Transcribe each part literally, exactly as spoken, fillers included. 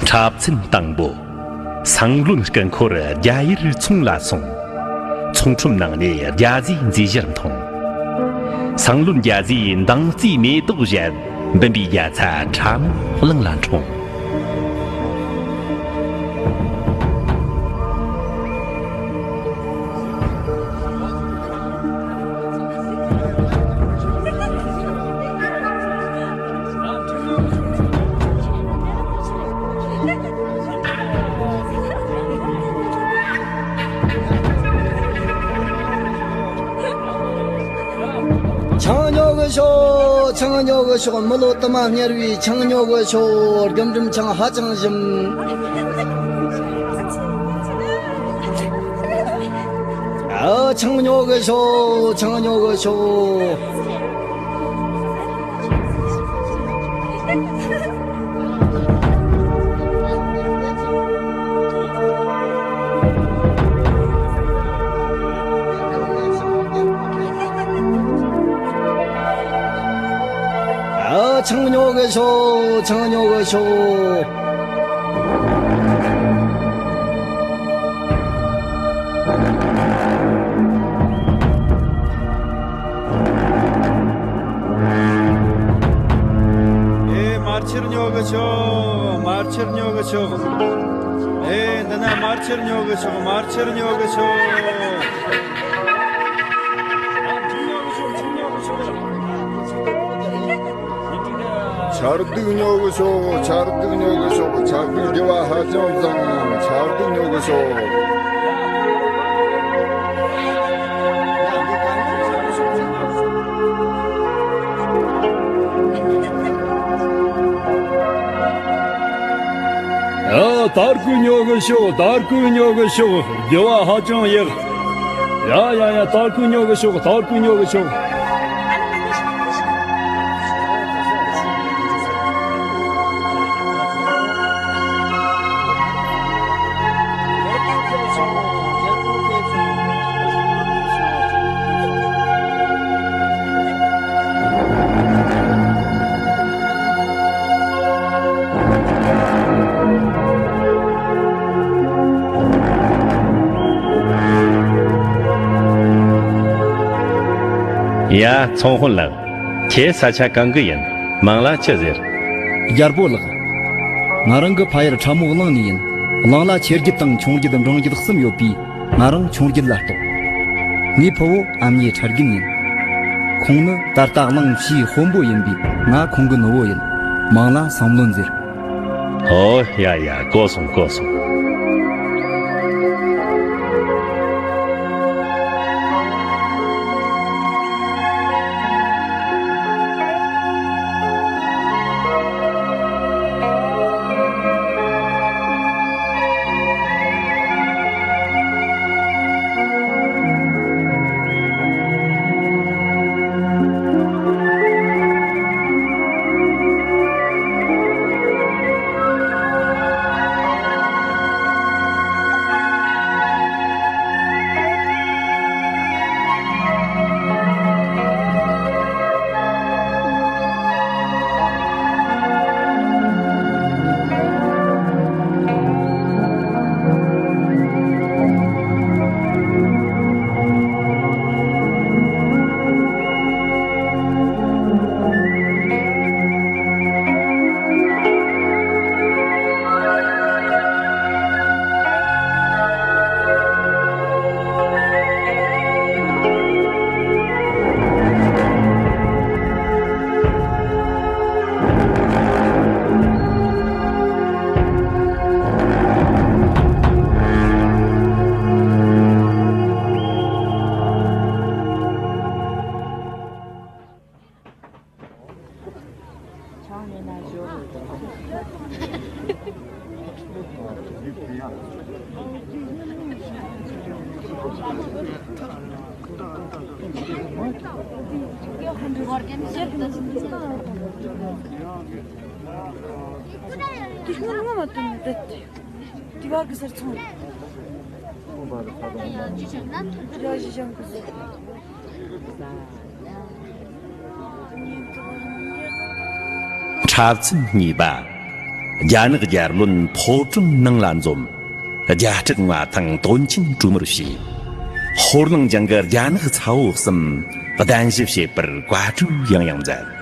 འཁྲབ་ཚན་དང་པོ། སང་བློན་སྐུ་འཁོར་རྒྱ་ཡུལ་ཚོང་ལ་སོང་། ཚོང་ཁྲོམ་ནང་ནས་རྒྱ་ཟས་མཛེས་གཞིར་མཐོང་། སང་བློན་རྒྱ་ཟས་འདང་རྩེའི་མེ་ཏོག་བཞད། འབུམ་པའི་རྒྱལ་ཚ་ཁྲ་མོ་གླིང་ལ་འཁྲུངས། ཆང་ཉོ་གི་ཤོག་ཆང་ཉོ་གི་ཤོག་མི་ལོ་དུ་མ་སྔར་བས་ཆང་ཉོ་གི་ཤོག་རྒྱུན་འབྲུམ་ཆང་ཧ་ཅང་ཞིམ། ཨ། ཆང་ཉོ་གི་ཤོག་ཆང་ཉོ་གི་ཤོག་ཨ། ཆང་ཉོ་གི་ཤོག་ཆང་ཉོ་གི་ཤོག་ཨེ། མར་ཕྱིར་ཉོ་གི་ཤོག་མར་ཕྱིར་ཉོ་གི་ཤོག་ཨེ། འདི་ན་མར་ཕྱིར་ཉོ་གི་ཤོག་མར་ཕྱིར་ཉོ་གི་ཤོག་ཆར་གདུགས་ཉོ་གི་ཤོག་ཆར་གདུགས་ཉོ་གི་ཤོག་ཆར་གདུགས་དགེ་བ་ཧ་ཅང་བཟང་། ཆར་གདུགས་ཉོ་གི་ཤོག་ཨ། དར་གོས་ཉོ་གི་ཤོག་དར་གོས་ཉོ་གི་ཤོག་དགེ་བ་ཧ་ཅང་ཡག་ཡ་ཡ་ཡ། དར་གོས་ཉོ་གི་ཤོག་དར་གོས་ཉོ་གི་ཤོག་ཡ། ཚོང་དཔོན་ལགས། ཁྱེད་ས་ཆ་གང་གི་ཡིན། མིང་ལ་ཅི་ཟེར། རྒྱལ་པོ་ལགས། ང་རང་གི་ཕ་ཡུལ་ཁྲ་མོ་གླིང་ནས་ཡིན། གླིང་ལ་ཆེ་རྒྱུད་དང་ཆུང་རྒྱུད་འབྲིང་རྒྱུད་གསུམ་ཡོད་པས། ང་རང་ཆུང་རྒྱུད་ལ་གཏོགས། ངའི་ཕུ་བོ་ཨ་མྱེས་ཁྲ་རྒན་ཡིན། ཁོང་ནི་ད་ལྟ་གླིང་ཕྱིའི་དཔོན་པོ་ཡིན་པས། ང་ཁོང་གི་ནུ་བོ་ཡིན། མིང་ལ་སང་བློན་ཟེར། ཨོ་ཡ་ཡ། གོ་སོང་གོ་སོང་། དེ་སྔོན་ང་མ་བཏོན་ནས་བསྡད་དེ། དེ་བར་གི་སར་ཚོང་། འཁྲབ་ཚན་གཉིས་པ། རྒྱ་ནག་རྒྱལ་བློན་ཕོ་བྲང་ནང་ལ་འཛོམས། རྒྱ་སྤྲུལ་མངའ་ཐང་དོན་ཆེན་གྲོས་མོལ་བྱས། ཧོར་གླིང་ལྗོངས་ཀྱི་རྒྱ་ནག་ཚ་བོ་གསུམ་གདན་ཞུ་བྱེད་པར་བཀའ་གྲོས་ཡང་ཡང་མཛད།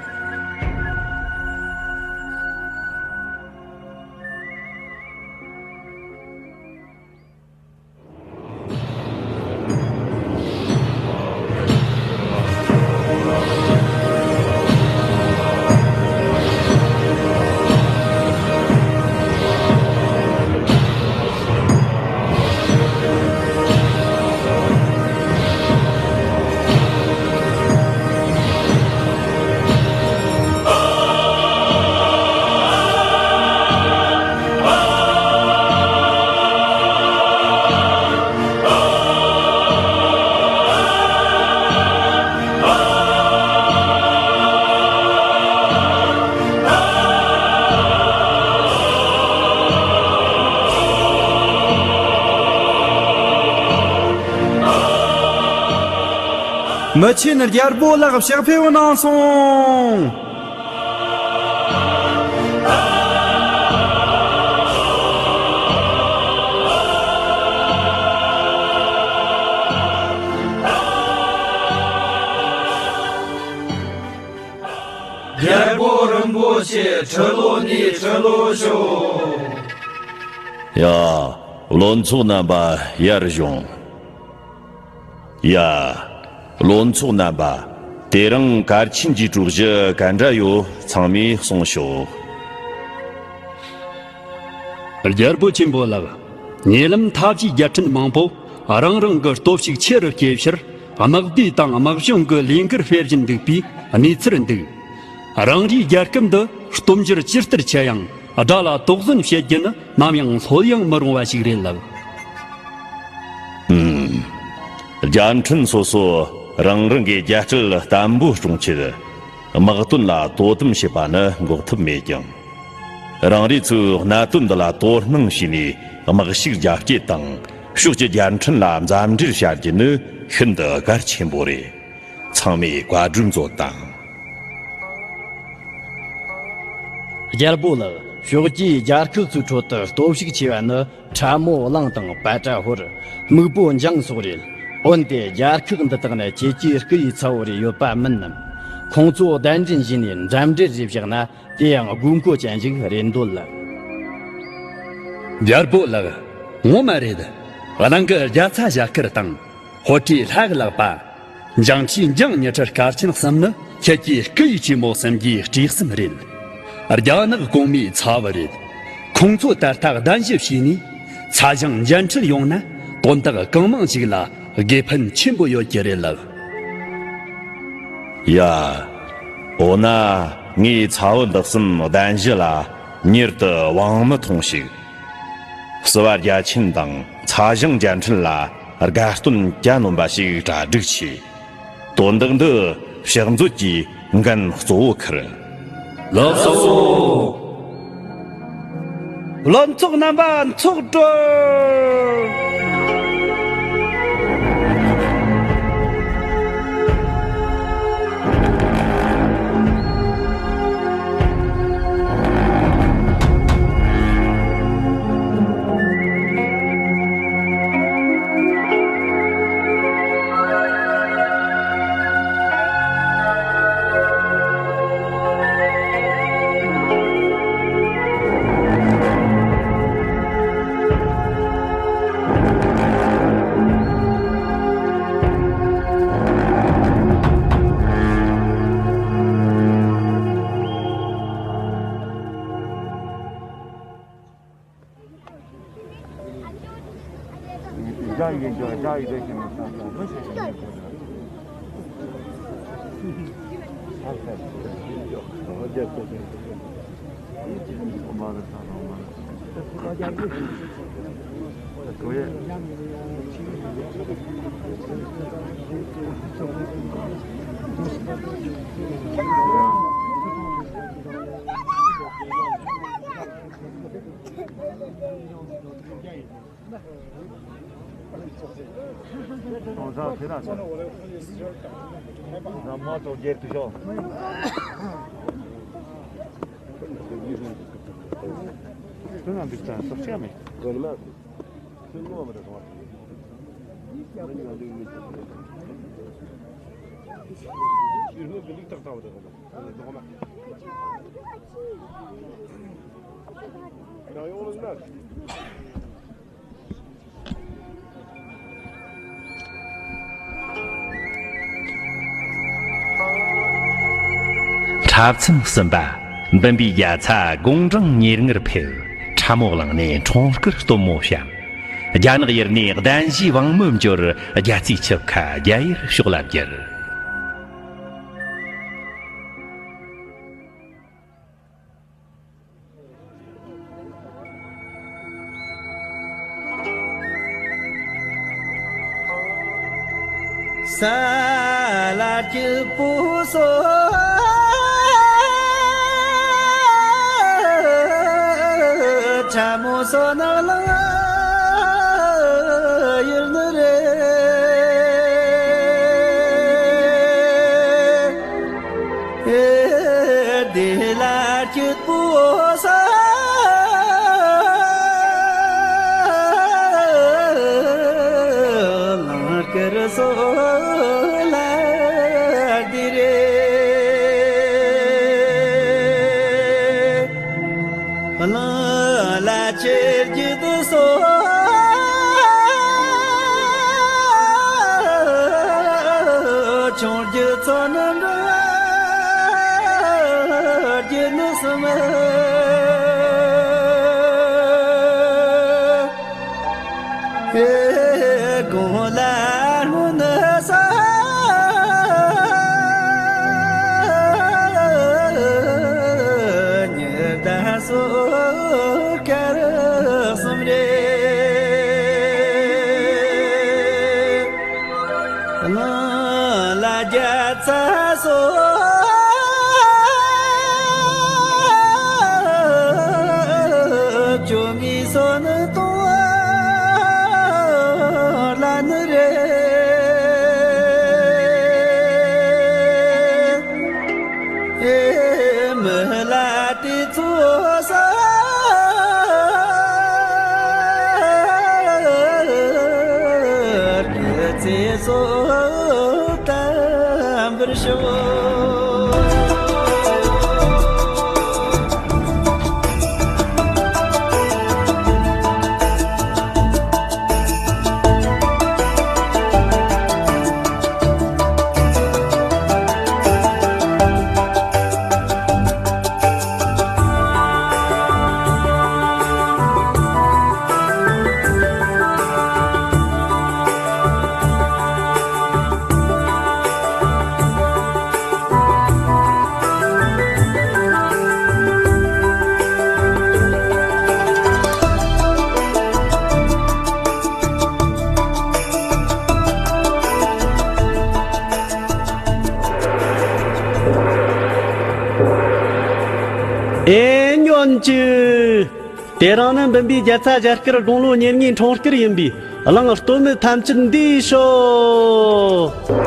མི་ཆེན་རྒྱལ་པོ་ལགས་ཕྱག་ཕེབས་གནང་སོང་། རྒྱལ་པོ་རིན་པོ་ཆེ་ཁྲི་ལོ་ནས་ཁྲི་ལོ་ཤོག་ཡ། བློན་ཚོགས་རྣམ་པ་ཡར་བཞུགས། ཡ། བློན་ཚོགས་རྣམ་པ། དེ་རིང་གལ་ཆེན་གྱི་གྲོས་གཞི་ག་འདྲ་ཡོད་ཚང་མས་གསུངས་ཤོག་རྒྱལ་པོ་ཆེན་པོ་ལགས། ཉེ་ལམ་འཐབ་ཇུས་རྒྱལ་ཕྲན་མང་པོ་རང་རང་གི་སྟོབས་ཤུགས་ཆེ་རུ་སྐྱེད་ཕྱིར་དམག་སྡེ་དང་དམག་གཞུང་གི་ལས་འགུལ་སྤེལ་བཞིན་འདུག་པའི་གནས་ཚུལ་འདུག་རང་རེའི་རྒྱལ་ཁབ་འདི་སྟོབས་འབྱོར་ཇི་ལྟར་ཆེ་ཡང་དགྲ་ལ་དོགས་ཟོན་བྱེད་རྒྱུ་ནི་ནམ་ཡང་ལྷོད་ཡངས་མི་རུང་བ་ཞིག་རེད་ལགས། ཨུམ། རྒྱལ་ཕྲན་སོ་སོ་རང་རང་གི་རྒྱལ་རྩལ་བརྟན་པོ་སྲུང་ཆེད་དམག་དོན་ལ་དོ་དམ་བྱེད་པ་ནི་འགོག་ཐབས་མེད་ཀྱང་། རང་རེ་ཚོས་གནད་དོན་འདི་ལ་དོ་སྣང་བྱས་ནས་དམག་ཤུགས་རྒྱ་སྐྱེད་དང་ཕྱོགས་ཀྱི་རྒྱལ་ཕྲན་ལ་མཛའ་འབྲེལ་བྱ་རྒྱུ་ནི་ཤིན་ཏུ་གལ་ཆེན་པོ་རེད། ཚང་མས་བཀའ་དྲིན་མཛོད་དང་། རྒྱལ་པོ་ལགས། ཕྱོགས་ཀྱི་རྒྱལ་ཁབ་ཚོའི་ཁྲོད་དུ་སྟོབས་ཤུགས་ཆེ་བ་ནི་ཁྲ་མོ་གླིང་དང་པ་ཏྲ་ཧོར། སྨུག་པོ་འཇང་སོགས་རེད། འོན་ཏེ་རྒྱལ་ཁབ་འདི་དག་ནི་ཁྱེད་ཀྱི་སྐུ་ཡི་ཚ་བོ་རེ་ཡོད་པ་མིན་ནམ། ཁོང་ཚོ་གདན་འདྲེན་བྱས་ནས་འགྲན་བསྡུར་རེ་བཞག་ན་དེ་ཡང་དགོས་མཁོ་ཅན་ཞིག་རེད་འདོད་ལ། རྒྱལ་པོ་ལགས། ངོ་མ་རེད། གླིང་གི་རྒྱ་ཚ་ཞྭ་དཀར་དང་། ཧོར་ཁྲི་ལྷ་གི་ལག་པ། འཇང་ཁྲི་འཇང་ཉི་ཁྲི་སྐར་ཆེན་གསུམ་ནི་ཁྱེད་ཀྱི་སྐུ་ཡི་ཆེན་མོ་གསུམ་གྱི་སྤྲེའུ་གསུམ་རེད། རྒྱ་ནག་གོང་མའི་ཚ་བུ་རེད། ཁོང་ཚོ་ད་ལྟ་གདན་ཞུ་བྱས་ནས་ཚ་ཞང་འཇན་ཁྲིར་ཡོང་ན་དོན་དག་གང་མང་ཞིག་ལ་དགེ་ཕན་ཆེན་པོ་ཡོད་ཀྱི་རེད་ལགས། ཡ། འོ་ན་ངས་ཚ་བུ་འདི་གསུམ་གདན་ཞུ་ལ་མྱུར་དུ་དབང་མི་ཐོངས་ཤིག་བསུ་བ་རྒྱ་ཆེན་དང་ཚ་ཞང་འཇན་ཁྲིར་ལ་དགའ་སྟོན་གྱ་ནོམ་པ་ཞིག་གྲ་སྒྲིག་བྱས། དོན་དག་འདི་ཕྱག་མཛོད་ཀྱིས་འགན་གཙོ་བོ་འཁུར། ལགས་སོ། བློན་ཚོགས་རྣམ་པ་ཚོགས་གྲོལ། ཁྱོད་ང་འདུག་ཙང་སོགས་ཆ་མེད། འཁྲབ་ཚན་གསུམ་པ། འབུམ་པའི་རྒྱལ་ཚ་དགུང་གྲངས་ཉེར་ལྔར་ཕེབས། ཁྲ་མོ་གླིང་ནས་ཁྲོང་སྐོར་སྟོན་མོ་བཤམས། རྒྱ་ནག་ཡུལ་ནས་གདན་ཞུས་བང་མོ་འབྱོར། རྒྱལ་རྩེའི་ཆིབས་ཁ་རྒྱ་ཡུལ་ཕྱོགས་ལ་བསྒྱུར། ས་ལ་སྐྱིད་པོ་སོ། ཁྲ་མོ་སོ་ནག་ལང་ཡུལ་ནི་རེད། དེ་ལ་སྐྱིད་པོ་ས། ལང་སྐར་སོ་ལ་འདི་རེད། གླང་ལ་ཆེར་རྒྱུད་སོ། ཆུང་རྒྱུད་ཚོ་ནི་འགྲོ། རྒྱུད་ནི་གསུམ། དགུང་ལ་སྔོན་ས། ཉི་ཟླ་སོ་སྐར་གསུམ་རེད། གླང་ལ་རྒྱ་ཚ་སོ། ཅོ་མི་སོ་ནི་ཏོ་ལ་ནི་རེད། ཨེ་མི་ལ་དེ་ཚོ་ས། སྐྱེ་ཚེ་སོ་དམ་པར་ཤོག། ཨེ་ཉོན་ཅིག། དེ་རིང་ནི་འབུམ་པའི་རྒྱལ་ཚ་རྒྱ་སྐར་དགུང་ལོ་ཉེར་གཉིས་འཁྲུངས་སྐར་ཡིན་པས། གླང་སྟོད་སྨད་ཐམས་ཅད་འདུས་ཤོག།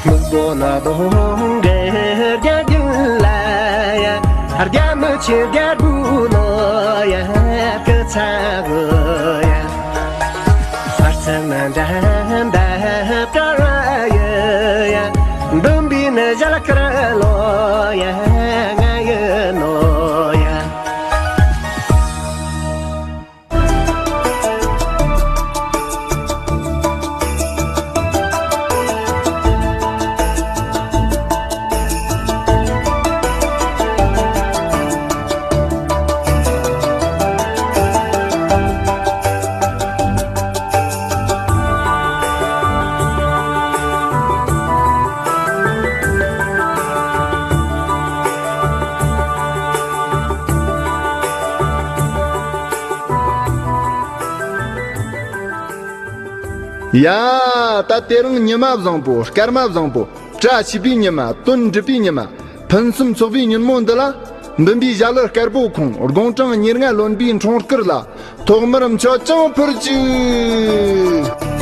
སྨུག་པོ་ནག་པོ་གི་རྒྱ་རྒྱུད་ལ་ཡ། རྒྱ་མི་ཆེ་རྒྱ་དགུ་ལོ་ཡ་སྐུ་ཚ་གོ་ཡ། ཨར་ཚ་ན་འདྲ་འདྲ་བཀར་ཡ་ཡ། འབུམ་པའི་ནི་ཞལ་དཀར་ལོ་ཡ། ཡ། ད་དེ་རིང་ཉི་མ་བཟང་པོ། སྐར་མ་བཟང་པོ། བཀྲ་ཤིས་པའི་ཉི་མ། དོན་འགྲུབ་པའི་ཉི་མ། ཕུན་སུམ་ཚོགས་པའི་ཉིན་མོ་འདི་ལ། འབུམ་པའི་ཞྭ་ལུ་དཀར་པོ་ཁོང་དགུང་གྲངས་ཉེར་ལྔ་ལོན་པའི་འཁྲུངས་སྐར་ལ། ཐོག་མར་མཆོད་ཆང་ཕུལ་ཅིག།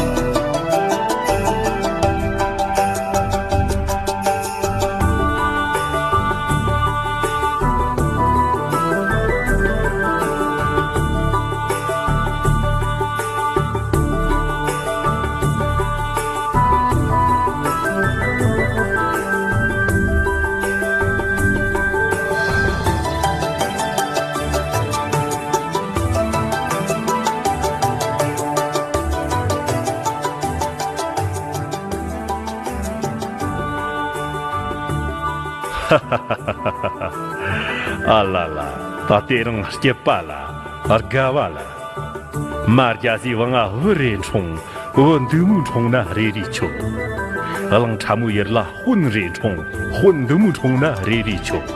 ཨ་ལ་ལ། ད་དེ་རིང་སྐྱིད་པ་ལ། དགའ་བ་ལ། མ་རྒྱ་སའི་བུ་ང་བུ་རེ་འཁྲུངས། བུ་འདི་མོ་འཁྲུངས་ན་རེ་རེ་ཆོག། གླང་ཁྲ་མོའི་ཡུལ་ལ་དཔོན་རེ་འཁྲུངས། དཔོན་འདི་མོ་འཁྲུངས་ན་རེ་རེ་ཆོག།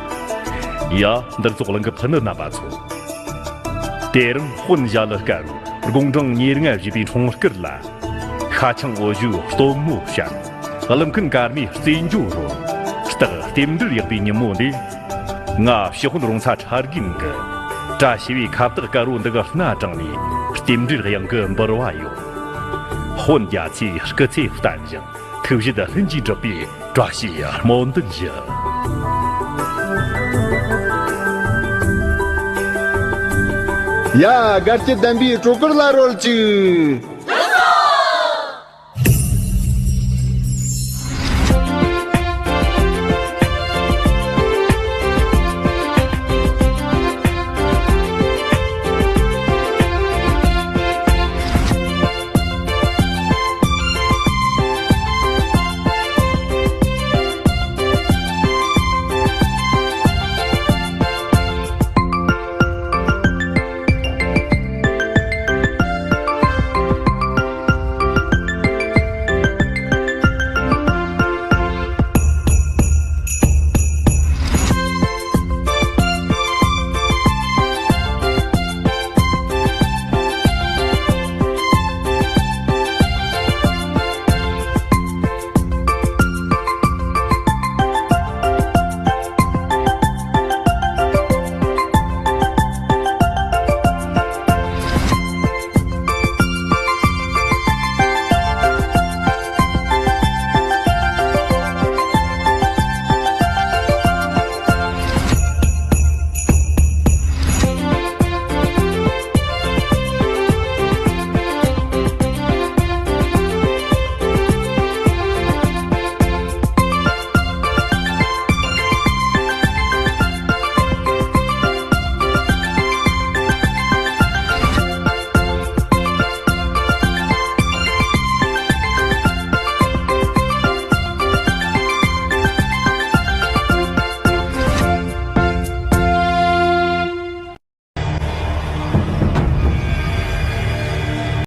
ཡ། འདིར་ཚོགས་གླིང་གི་ཕུ་ནུ་རྣམ་པ་ཚོ། དེ་རིང་དཔོན་ཞྭ་ལུ་དཀར་པོ་དགུང་གྲངས་ཉེར་ལྔ་བཞེས་པའི་འཁྲུངས་སྐར་ལ། ཤ་ཆང་འོ་ཞོའི་སྟོན་མོ་བཤམས། ཀླུ་མཁན་ཀརྨའི་རྩེད་འཇོ་རོལ། སྟག་རྟེན་འབྲེལ་ཡག་པའི་ཉིན་མོ་འདི། ང་ཕྱི་དཔོན་རོང་ཚ་ཁྲ་རྒན་གྱིས། བཀྲ་ཤིས་པའི་ཁ་བཏགས་དཀར་པོ་འདི་ག་སྣ་དྲངས་ནས། རྟེན་འབྲེལ་གཡང་གི་འབུལ་བ་ཡོད། དཔོན་རྒྱ་ཚོས་སྐུ་ཚེ་བརྟན་ཞིང་། ཐུགས་བཞེད་ལྷུན་གྱིས་གྲུབ་པའི་བཀྲ་ཤིས་སྨོན་འདུན་ཞུ། ཡ། དགའ་སྐྱིད་ལྡན་པའི་སྤྲོ་གར་ལ་རོལ་ཅིག།